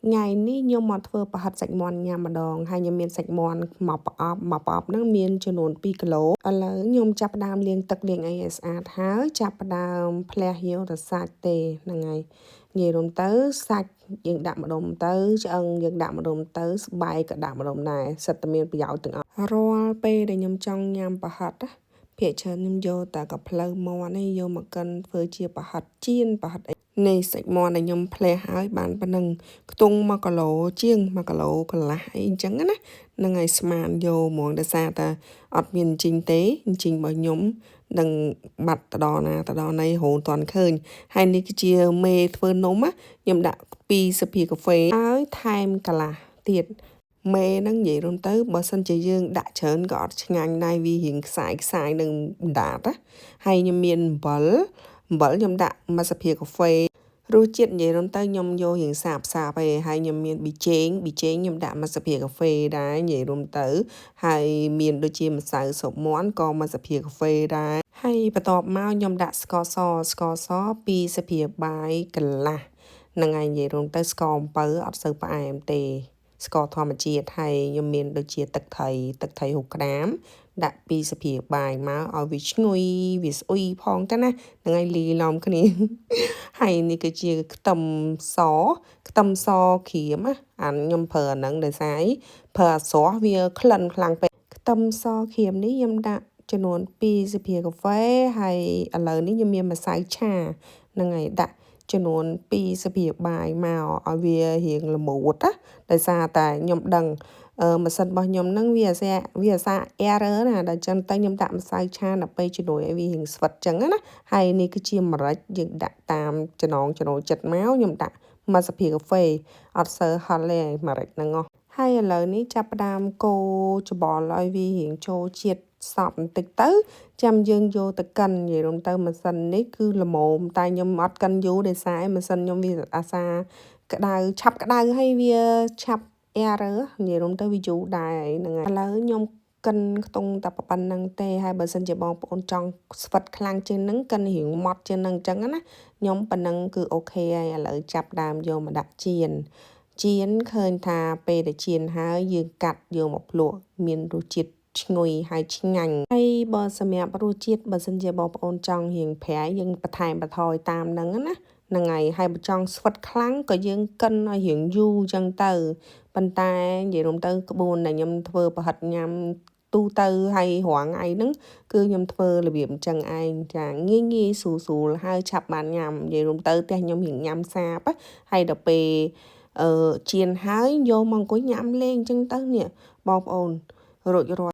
ថ្ងៃនេះខ្ញុំមកធ្វើប្រហិតសាច់មាន់ញ៉ាំម្ដងហើយខ្ញុំមានសាច់មាន់មួយប្រអប់មួយប្រអប់ហ្នឹងមានចំនួន2គីឡូឥឡូវខ្ញុំចាប់ផ្ដើមលាងទឹកលាងអីឲ្យស្អាតហើយចាប់ផ្ដើមផ្លះយកតែសាច់ទេហ្នឹងហើយនិយាយរួមទៅសាច់យើងដាក់ម្ដុំទៅឆ្អឹងយើងដាក់ម្ដុំទៅស្បែកក៏ដាក់ម្ដុំដែរសិតតែមានប្រយោជន៍ទាំងអស់រាល់ពេលដែលខ្ញុំចង់ញ៉ាំប្រហិតណាភាគច្រើនខ្ញុំយកតែកាផ្លូវមាន់នេះយកមកកិនធ្វើជាប្រហិតចៀនប្រហិតអីនេះសាច់មាន់ដែលខ្ញុំផ្លះហើយបានប៉ុណ្ណឹងខ្ទង់1គីឡូជាង1គីឡូកន្លះអីអញ្ចឹងណាហ្នឹងហើយស្មានយកហ្មងដោយសារតែអត់មានជីងទេជីងរបស់ខ្ញុំនឹងបាត់ទៅដល់ណាទៅដល់ណីរហូតតាន់ឃើញហើយនេះគឺជាមេធ្វើនំណាខ្ញុំដាក់2ស្លាបព្រាកាហ្វេហើយថែមកន្លះទៀតមេហ្នឹងនិយាយរួមទៅបើសិនជាយើងដាក់ច្រើនក៏អត់ឆ្ងាញ់ដែរវារៀងខ្សាយខ្សាយនឹងបណ្ដាតណាហើយខ្ញុំមានអំបិលអំបិលខ្ញុំដាក់មួយស្លាបព្រាកាហ្វេរសជាតិនិយាយរួមទៅខ្ញុំយករៀងសាបសាបឯងហើយខ្ញុំមានប៊ីចេងប៊ីចេងខ្ញុំដាក់មួយស្លាបព្រាកាហ្វេដែរនិយាយរួមទៅហើយមានដូចជាម្សៅស៊ុបមាន់ក៏មួយស្លាបព្រាកាហ្វេដែរហើយបន្ទាប់មកខ្ញុំដាក់ស្ករសស្ករស2ស្លាបព្រាបាយកន្លះហ្នឹងហើយនិយាយរួមទៅស្ករអំពៅអត់សូវផ្អែមទេស្ករធម្មជាតិហើយខ្ញុំមានដូចជាទឹកត្រីទឹកត្រីហូបក្តាមដាក់ពីស្លាបព្រាបាយមកឲ្យវាឈ្ងុយវាស្អុយផងទៅណាហ្នឹងហើយលីឡំគ្នា ហើយនេះគឺជាខ្ទឹមសខ្ទឹមសក្រៀមណាអានខ្ញុំប្រើអាហ្នឹងដោយសារអីប្រើអាស្រស់វាក្លិនខ្លាំងពេកខ្ទឹមសក្រៀមនេះខ្ញុំដាក់ចំនួន2ស្លាបព្រាកាហ្វេហើយឥឡូវនេះខ្ញុំមានម្សៅឆាហ្នឹងហើយដាក់ចំនួន2ស្លាបព្រាបាយមកឲ្យវារៀងល្មួតណាដោយសារតែខ្ញុំដឹងអឺម៉ាស៊ីនរបស់ខ្ញុំហ្នឹងវាអាសាវាអាសា error ណាដល់ចឹងទៅខ្ញុំដាក់ម្សៅឆាដើម្បីជំនួយឲ្យវារៀងស្វិតចឹងណាហើយនេះគឺជាម្រេចយើងដាក់តាមចំណងចំណូលចិត្តមកខ្ញុំដាក់មួយស្លាបព្រាកាហ្វេអត់សូវហត់ទេម្រេចហ្នឹងហ៎ហើយឥឡូវនេះចាប់ផ្ដើមកូរច្បល់ឲ្យវារៀងចូលជាតិសពបន្តិចទៅចាំយើងយកទៅកិននិយាយរួមទៅម៉ាស៊ីននេះគឺល្មមតែខ្ញុំអត់កិនយូរដោយសារម៉ាស៊ីនខ្ញុំវាអាសាក្តៅឆាប់ក្តៅហើយវាឆាប់ error និយាយរួមទៅវាយូរដែរហ្នឹងហើយឥឡូវខ្ញុំកិនខ្ទង់តែប៉ុណ្្នឹងទេហើយបើសិនជាបងប្អូនចង់ស្វិតខ្លាំងជាងហ្នឹងកិនរៀងម៉ត់ជាងហ្នឹងអញ្ចឹងណាខ្ញុំប៉ុណ្ណឹងគឺ OK ហើយឥឡូវចាប់ដើមយកមកដាក់ចៀនចៀនឃើញថាពេលដែលចៀនហើយយើងកាត់យកមកភ្លក់មានរសជាតិឈ្ងុយហើយឆ្ងាញ់ហើយបើសម្រាប់រសជាតិបើសិនជាបងប្អូនចង់រៀងប្រៃយើងបន្ថែមបន្ថយតាមហ្នឹងណាហ្នឹងហើយហើយបើចង់ស្វិតខ្លាំងក៏យើងកិនឲ្យរៀងយូរអញ្ចឹងទៅប៉ុន្តែនិយាយរួមទៅក្បួនដែលខ្ញុំធ្វើប្រហិតញ៉ាំទូទៅហើយរាល់ថ្ងៃហ្នឹងគឺខ្ញុំធ្វើរបៀបអញ្ចឹងឯងចាងាយងាយស្រួលស្រួលហើយឆាប់បានញ៉ាំនិយាយរួមទៅផ្ទះខ្ញុំរៀងញ៉ាំសាបហើយដល់ពេលអឺចៀនហើយយកមកអង្គុយញ៉ាំលេងអញ្ចឹងទៅនេះបងប្អូនរួចរាល់។